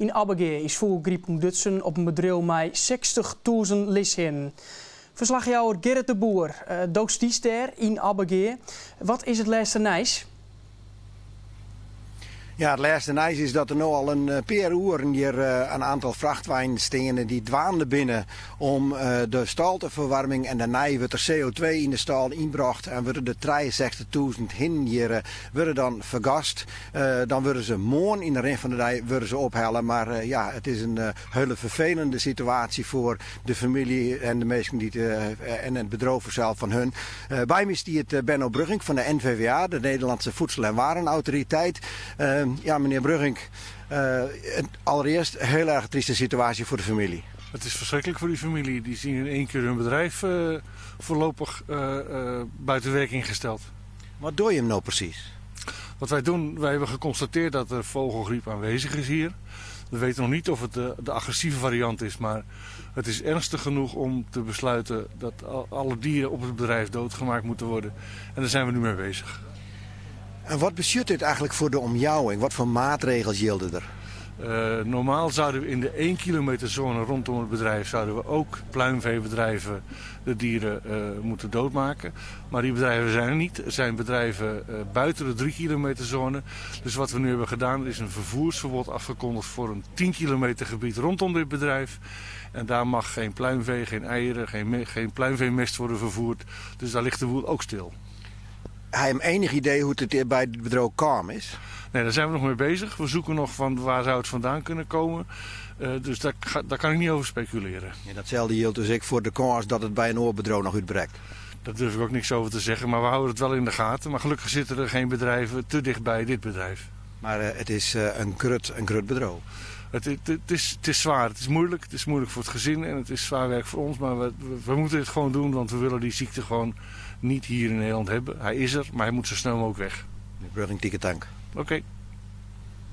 Yn Abbegea is fûgelgryp ûntdutsen op in bedriuw mei 60.000 lishinnen. Ferslachjouwer Gerrit de Boer, do stiest dêr yn Abbegea. Wat is it lêste nijs? Ja, it lêste nijs is dat der no al in pear oeren hjir in oantal frachtweinen steane dy't dwaande binne om de stâl te ferwaarmjen. En dêrnei wurdt der CO2 yn de stâl ynbrocht en wurde de 63.000 hinnen hjir wurde dan fergast. Dan wurde se moarn yn de rin fan de dei wurde se ophelle. Mar ja, it is in hiele ferfelende situaasje foar de famylje en de minsken dy't en it bedriuw fansels fan hun. By my stiet Benno Brugging fan de NVWA, de Nederlandse Voedsel- en Warenautoriteit. Ja, menear Brugging, allereerst heel erg trieste situaasje foar de famylje. Het is verschrikkelijk voor die familie. Die zien in één keer hun bedrijf voorlopig buiten werking gesteld. Wat dogge jim no presys? Wat wij doen, wij hebben geconstateerd dat er vogelgriep aanwezig is hier. We weten nog niet of het de agressieve variant is, maar het is ernstig genoeg om te besluiten dat alle dieren op het bedrijf doodgemaakt moeten worden. En daar zijn we nu mee bezig. En wat betsjut dit eigentlik foar de omjouwing? Wat foar maatregels jilde der? Normaal zouden we in de 1 kilometer zone rondom het bedrijf zouden we ook pluimveebedrijven de dieren moeten doodmaken. Maar die bedrijven zijn er niet. Er zijn bedrijven buiten de 3 kilometer zone. Dus wat we nu hebben gedaan is een vervoersverbod afgekondigd voor een 10 kilometer gebied rondom dit bedrijf. En daar mag geen pluimvee, geen eieren, geen pluimveemest worden vervoerd. Dus daar ligt de boel ook stil. Ha jim ienich idee hoe't it by it bedriuw kaam is? Nee, daar zijn we nog mee bezig. We zoeken nog van waar zou het vandaan kunnen komen. Dus daar kan ik niet over speculeren. Ja, datselde jildt dus ek foar de kâns dat it by in oar bedriuw noch útbrekt. Daar durf ik ook niks over te zeggen, maar we houden het wel in de gaten. Maar gelukkig zitten er geen bedrijven te dicht bij dit bedrijf. Mar it is in grut bedriuw. Het is zwaar, het is moeilijk. Het is moeilijk voor het gezin en het is zwaar werk voor ons. Maar we moeten dit gewoon doen, want we willen die ziekte gewoon niet hier in Nederland hebben. Hij is er, maar hij moet zo snel mogelijk weg. Meneer Brugging, tige tank. Oké.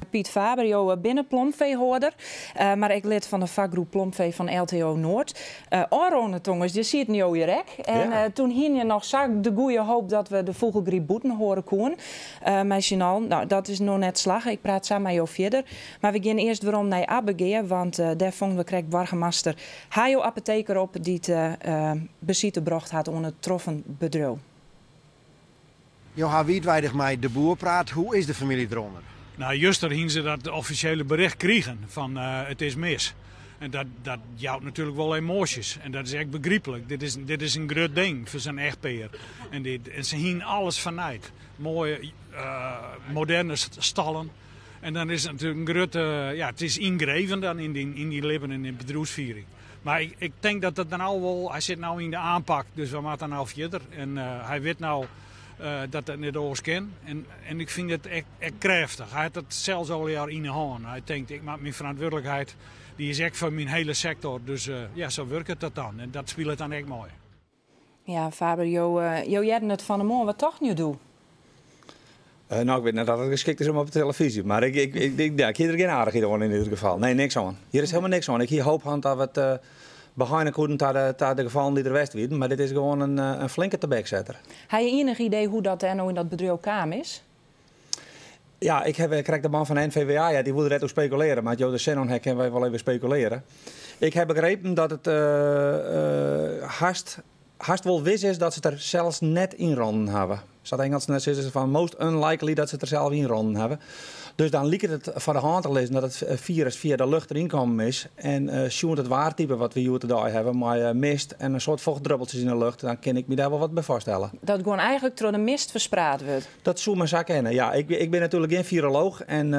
Piet Faber, jo binne plomfeehâlder, mar ek lid fan de fakgroep Plomfee fan LTO Noord. Ofrûne tongersdei sieten jo hjir ek. En doe hiene je noch sa de goede hoop dat we de fûgelgryp bûten hâlde koene. Mei syn allen. No, dat is noch net slagge. Ik praat sa mei jo fierder. Mar we geane earst werom nei Abbegea, want dêr fongen we krekt boargemaster Hayo Apotheker op, dy't besite brocht hat oan it troffen bedriuw. Jo ha wiidweidich mei de boer praat. Hoe is de famylje derûnder? No, juster hiene se dat offisjele berjocht krigen fan it is mis. En dat jout natuerlik wol emoasjes. En dat is ek begryplik. Dit is in grut ding foar sa'n echtpear. En se hiene alles fernijd. Moaie, moderne stallen. En dan is it natuerlik in grutte, ja, it is yngreven dan yn dyn libben en yn de bedriuwsfiering. Mar ik tink dat it dan al wol, hy sit no yn de oanpak, dus we moatte no fierder. En hy wit no dat it net oars kin. En ik fyn it ek krêftich. Hy hat it sels al jierren yn 'e hân. Hy tinkt, ik moat myn ferantwurdlikheid, dy is ek foar myn hiele sektor. Dus ja, sa wurket dat dan. En dat spilet dan ek mei. Ja, Faber, jo hearden it fan 'e moarn. Wat tochten jo doe? No, ik wit net dat it geskikt is om op de telefyzje, mar ja, ik hie der gjin aardichheid oan yn ieder gefal. Nee, niks oan. Hjir is hielendal niks oan. Ik hie hope hân dat we it beheine koene ta de gefallen dy't der west wiene, mar dit is gewoan in flinke tebeksetter. Ha je ienich idee hoe't dat dêr no yn dat bedriuw kaam is? Ja, ik ha krekt de man fan de NVWA, ja, dy woe der net oer spekulearje, mar as jo der sin oan ha, kinne wy wol even spekulearje. Ik ha begrepen dat it hast wol wis is dat se der sels net ynrûn hawwe. Sa't Ingelsen net sizze fan most unlikely dat se der sels ynrûn hawwe. Dus dan liket it foar de hân te lizzen dat it firus fia de lucht deryn kommen is. En sjoen it waartype wat we hjoed-de-dei hawwe, mei mist en in soad fochtdruppeltsjes yn de lucht, dan kin ik my dêr wol wat by foarstelle. Dat gewoan eigentlik troch de mist ferspraat wurdt. Dat soe mar sa kinne. Ja, ik bin natuerlik gjin firolooch en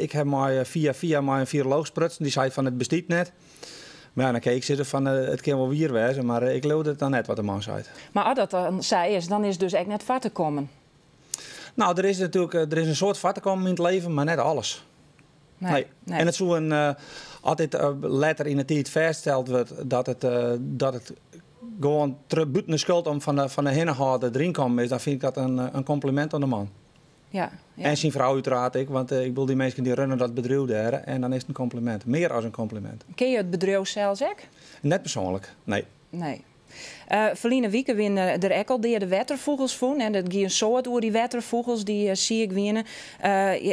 ik ha fia fia mei in firolooch sprutsen, dy sei fan it bestiet net. Mar ja, dan kin ik sizze fan it kin wol wier wêze, mar ik leau it dan net wat de man seit. Mar as dat dan sa is, dan is it dus ek net foar te kommen. No, der is natuerlik der is in soad foar te kommen yn it libben, mar net alles. Nee, Nee. nee. En it soe as dit letter yn 'e tiid fêststeld wurdt dat it gewoan bûten de skuld om fan de hinnehâlder deryn kommen is, dan fyn ik dat in kompliment oan de man. En syn frou úteraard ek, want ik bedoel, dy minsken dy runne dat bedriuw dêr en dan is it in kompliment. Mear as in kompliment. Kenne je it bedriuw sels ek? Net persoanlik, nee. Nee. Ferline wike wiene der ek al deade wetterfûgels fûn. En dat gie in soad oer dy wetterfûgels dy't siik wiene.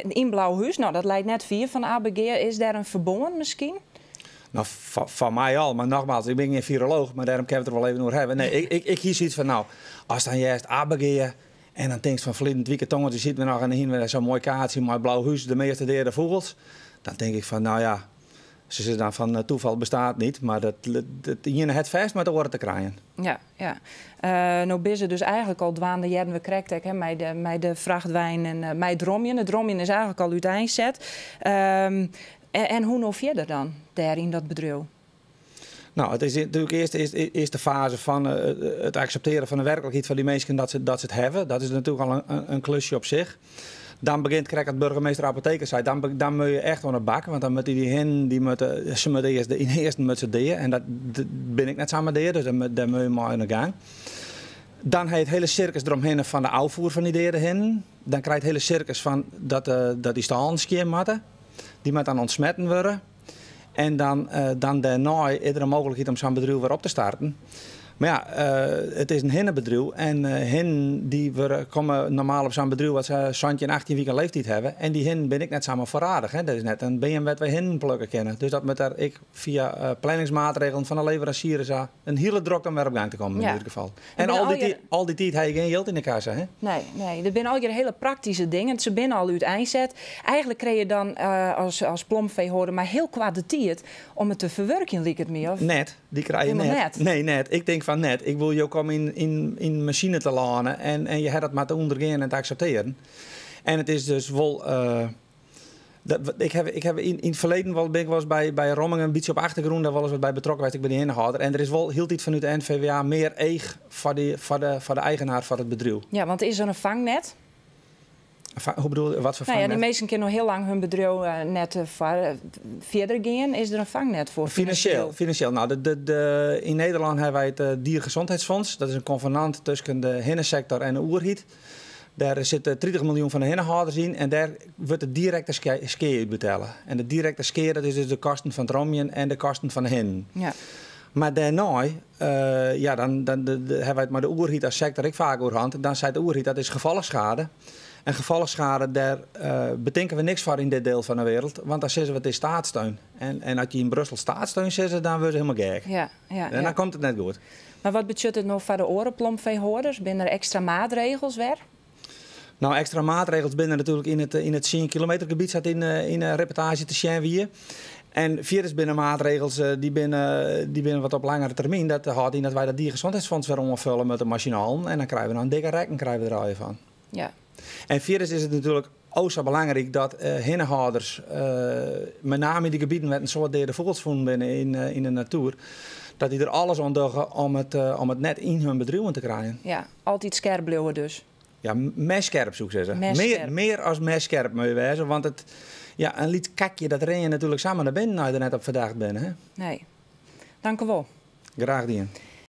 Yn Blauhús, no dat leit net fier fan Abbegea. Is dêr in ferbân miskien? No, foar my al, mar nogmaals, ik bin gjin firolooch, mar dêrom kin we it der wol even oer hawwe. Nee, ik hie soiets fan, no, ast dan hearst Abbegea en dan tinkst fan ferline wike tongersdei sieten we noch en dan hiene we sa'n moai kaartsje mei Blauhús, de measte deade fûgels. Dan tink ik fan, no ja, se sizze dan fan toeval bestaat niet, mar dat, it iene hat fêst mei it oare te krijen. Ja. No binne se dus eigentlik al dwaande, hearden we krekt ek, hè, mei de frachtwein en mei it romjen. It romjen is eigentlik al úteinset. En hoe no fierder dan, dêr yn dat bedriuw? No, it is natuerlik earst de faze fan it akseptearjen fan de werklikheid fan dy minsken dat se it hawwe. Dat is natuerlik al in klusje op sich. Dan begjint krekt wat boargemaster Apotheker sei, dan moatte je echt oan de bak, want dan moatte dy hinnen, se moatte earst, ynearsten moatte se dea en dat bin ek net samar dea, dus dêr moatte je mei oan de gang. Dan ha je it hiele sirkus deromhinne fan de ôffier fan dy deade hinnen. Dan krije je it hiele sirkus fan dat dy stâlen skjin moatte. Dy moat dan ûntsmetten wurde. En dan dêrnei is der in mooglikheid om sa'n bedriuw wer op te starten. Mar ja, it is in hinnebedriuw en hinnen dy wurde, komme normaal op sa'n bedriuw wat se 17, 18 wiken leeftiid hawwe. En dy hinnen binne ek net samar foarriedich. Hè. Dat is net in beam wêr't wy hinnen plukke kinne. Dus dat moat der ek fia planningsmaatregelen fan de leveransiers in hiele drokte om wer op gang te kommen yn ieder gefal. En al dy tiid ha je gjin jild yn de kassa. Hè? Nee, der binne allegear hiele praktyske dingen. Se binne al úteinset. Eigentlik krije je dan as plomfeehâlder mar hiel koart de tiid om it te ferwurkjen, liket my. Of? Net. Dy krije je Helemaal net. net. Nee, net. Ik tink fan net. Ik wol jo komme yn masine te lâne en je ha dat mar te ûndergean en te akseptearjen. En it is dus wol. Ik ha yn it ferleden wol, bin ik wolris by rommingen in bytsje op achtergrûn dêr wolris wat by betrokken west. Ik bin dy hinnehâlder. En der is wol hieltyd fanút de NVWA mear each foar de eigener fan it bedriuw. Ja, want is der in fangnet? Hoe bedoel je, wat foar No ja, dy fangnet? minsken kinne noch hiel lang hun bedriuw net fierder gean. Is der in fangnet foar? Finansjeel. No, yn Nederlân hawwe wy it Diergezondheidsfonds. Dat is in konvenant tusken de hinnesektor en de oerheid. Dêr sit 30 miljoen fan de hinnehâlders yn en dêr wurdt de direkte skea útbetelle. En de direkte skea, dat is dus de kosten fan it romjen en de kosten fan de hinnen. Mar dêrnei, ja, dan hawwe wy it mei de oerheid as sektor ek faak oer hân. Dan seit de oerheid dat is gefolchskade. En gefolchskade, dêr betinke we niks foar yn dit diel fan de wrâld, want dan sizze we it is staatssteun. En as je yn Brussel staatssteun sizze, dan wurde se hielendal gek. En dan komt it net goed. Mar wat betsjut it no foar de oare plomfeehâlders? Binne der ekstra maatregels wer? No, ekstra maatregels binne natuerlik yn it 10 kilometer gebiet, sa't yn de reportaazje te sjen wie. En fierders binne maatregels dy binne wat op langere termyn. Dat hâldt yn dat wy dat Diergezondheidsfonds wer oanfolje mei de masjinalen. En dan krije we noch in dikke rekken krije we der al fan. En fierders is it natuerlik ek sa belangryk dat hinnehâlders, mei name yn dy gebieten wêr't in soad deade fûgels fûn binne yn de natuer, dat dy der alles oan dogge om it net yn hun bedriuwen te krijen. Ja, altyd skerp bliuwe dus. Ja, messkerp soe ik sizze. Messkerp. Mear as messkerp moatte je wêze, want ja, in lyts kakje dat rinne je natuerlik samar nei binnen as je der net op fertocht binne. Hè? Nee. Dankjewol. Graach dien.